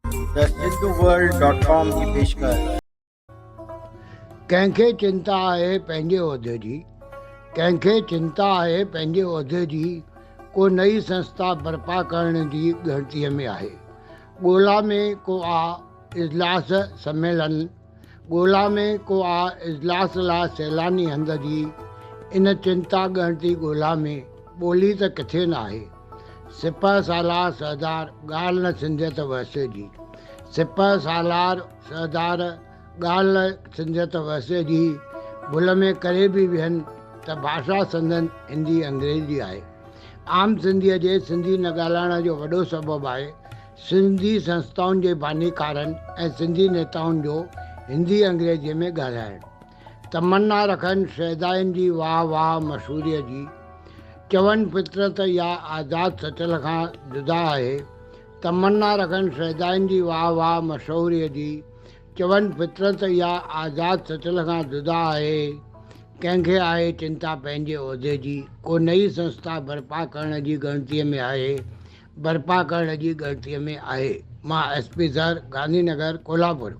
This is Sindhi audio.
The Sindhu world dot com جي پيشڪش. ڪنهن کي چنتا آهي پنهنجي عهدي جي، ڪنهن کي چنتا آهي پنهنجي عهدي جي، ڪو نئين سنسٿا برپا ڪرڻ جي ڳڻتيء ۾ آهي. ڳولا ۾ ڪو آ اجلاس سميلن، ڳولا ۾ ڪو آ اجلاس لا سيلاني هنڌ جي، ان چنتا ڳڻتي ڳولا ۾ ٻولي ته ڪٿي نه آهي. سپهه سالار سردار ڳالهه نه سنڌيت وحسي جي، سپهه سالار سردار ڳالهه نه سنڌيت وحسي جي، ڀل ۾ ڪري به ويهن ته ڀاشا سندن هندي انگريزي آهي. عام سنڌيء جي سنڌي نه ڳالهائڻ جو وڏو سبب آهي سنڌي سنسٿائن جي بانيڪارن ۽ سنڌي نيتائن جو هندي انگريزيء ۾ ڳالهائڻ. تمنا رکن شيدائين جي واهه واهه مشهوريء جي. چون فطرت يا آزاد سچل کان جدا آهي. تمنا رکن شيدائين جي واهه واهه مشهوريء جي. چون فطرت يا آزاد سچل کان جدا آهي. ڪنهن کي آهي چنتا پنهنجي عهدي جي. ڪو نئين سنسٿا برپا ڪرڻ جي ڳڻتيء ۾ آهي. برپا ڪرڻ جي ڳڻتيء ۾ آهي. مان S P sir, Gandhi Nagar, Kolhapur.